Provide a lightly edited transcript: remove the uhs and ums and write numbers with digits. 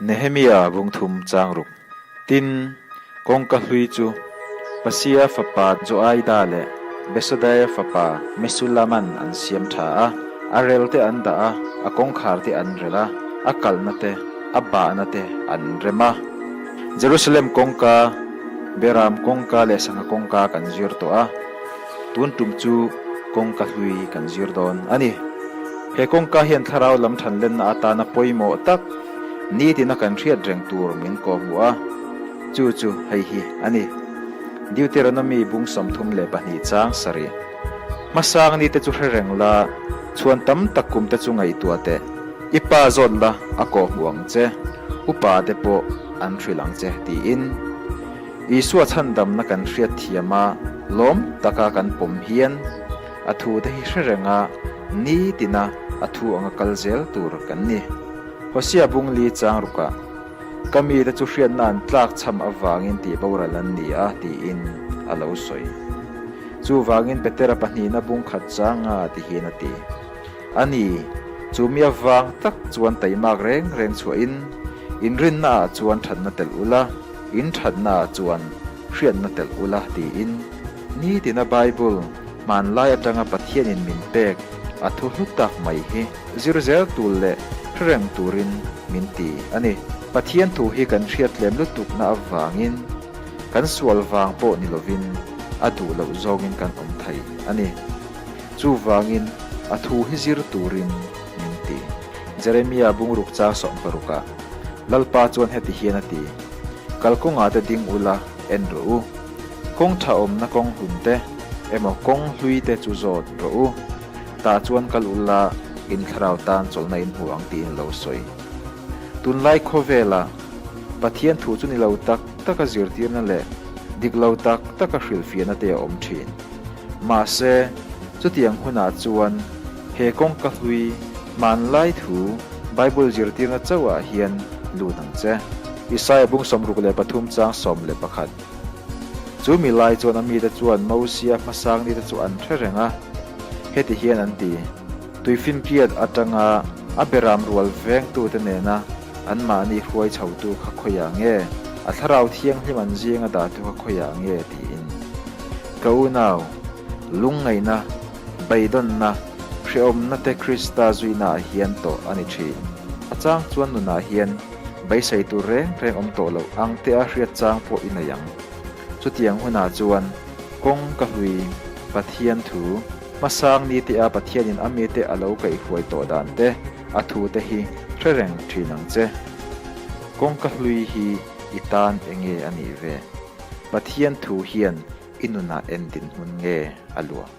Nehemia bung thum chang ruk. Tin, kawngka hlui chu Pasia fapa Joaida leh Besodaia fapa Mesulaman an siam tha a, a rel te an dah a, a kawngkhar te an rel a, a kalhna te, a bahna te an rem a. Jerusalem kawngka, Beram kawngka leh Sangha kawngka kan zir tawh a, tun tum chu kawngka hlui kan zir dawn a ni. He kawngka hian thlarau lam thanlenna atana pawimawh tak nitina kan hriat reng tur min kawhhmuh a, chu chu hei hi a ni. Deuteronomy bung 32 chang sarih. Hmasang nite chu hre reng la, chhuan tam tak kum te chu ngaihtuah teh. I pa zawt la a kawhhmuh ang che, upa te pawh an hrilh ang che tiin. Isua chhandamna kan hriat thiam a, lawm taka kan pawm hian a thu te hi hre reng a, nitina a thu anga kal zel tur kan ni. Hosea bung li chang rukah, Ka mite chu hriatna an tlak chham avangin tih boral an ni a, tiin a lo sawi. Chuvangin Petera pahnihna bung khat changa ti hian a ti. A ni, chu mi avang tak chuan taimak reng reng chhuahin, inrinna ah chuan thatna telh ula, in thatna ah chuan hriatna telh ula tiin nitina Bible hmanlai atanga Pathianin min pek a thu hlu tak mai hi zir zel tur leh hre reng turin min ti a ni. Pathian thu hi kan hriat tlem lutukna avangin kan sual vang pawh ni lovin a duh loh zawngin kan awm thei a ni. Chuvangin a thu hi zir turin min ti. Jeremia bungruk chang sawmparukah Lalpa chuan heti hian a ti. Kalkawngah te ding ula en rawh u. Kawng tha awmna kawng hlun te emaw kawng hlui te chu zawt rawh u. Tah chuan kal ula in thlarau tan chawlhna in hmu ang tiin lo sawi. Tunlai khawvela Pathian thu chu ni lo tak taka zirtirna leh dik lo tak taka hrilhfiahna te a awm thin. Mahse, chutiang hunah chuan he kawngka hlui hmanlai thu Bible zirtirna chauhah hian lut ang che. Isaia bung 63 chang 11. Chu mi lai chuan a mite chuan Mosia hmasang nite chu an hre reng a, heti hian an ti, Tuifinriat atanga a beram rual vengtute nena anmahni hruai chhotu kha khawiah nge? A thlarau thianghlim an zinga dahtu kha khawiah nge? tiin. Ka unau, lungngaihna, Beidawnna, hrehawmna te Krista zuina ah hian tawh a ni thin. A chang chuan nunah hian beisei tur reng reng awm tawh loh ang te a hriat chang pawh i nei ang. Chutiang hunah chuan kawng ka hlui Pathian thu, hmasang ni te a Pathianin a mite a lo kaihhruai tawh dan te, a thu te hi hre reng thin ang che. Kawng ka hlui hi i tan enge a nih ve? Pathian thu hian i nunah en dinhmun nge a luah?